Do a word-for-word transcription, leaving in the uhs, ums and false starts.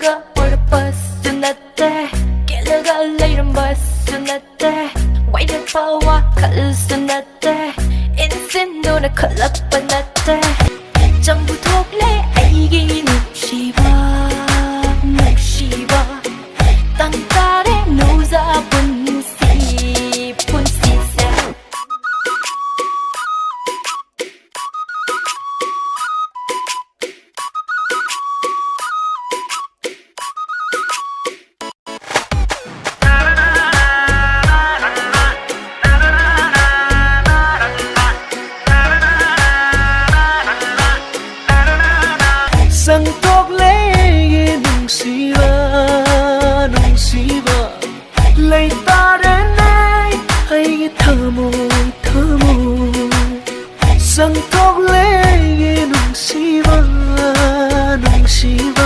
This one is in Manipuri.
ꯀ ꯑꯣꯏꯔꯛꯄꯁꯨ ꯅꯠꯇꯦ, ꯀꯦꯜꯂꯒ ꯂꯩꯔꯝꯕꯁꯨ ꯅꯠꯇꯦ, ꯋꯥꯏꯔꯛꯄ ꯋꯥꯈꯜꯁꯨ ꯅꯠꯇꯦ, ꯏꯟꯁꯤꯟꯗꯨꯅ ꯈꯜꯂꯛꯄ ꯅꯠꯇꯦ꯫ ꯆꯪꯕꯨ ꯊꯣꯛꯂꯦ ꯑꯩꯒꯤ ꯅꯨꯡꯁꯤꯕ, ꯅꯨꯡꯁꯤꯕ, ꯇꯪ ꯇꯥꯔꯦ ꯅꯨꯡꯖꯥ ꯄꯨꯟꯁꯤ, ꯄꯨꯟꯁꯤꯁꯦ꯫ ꯁꯪꯇꯣꯛꯂꯦ ꯅꯨꯡꯁꯤꯕ, ꯅꯨꯡꯁꯤꯕ, ꯂꯩꯇꯥꯔꯦꯅꯦ ꯑꯩꯒꯤ ꯊꯃꯣꯏ, ꯊꯃꯣꯏ꯫ ꯁꯪꯇꯣꯛꯂꯦ ꯅꯨꯡꯁꯤꯕ, ꯅꯨꯡꯁꯤꯕ꯫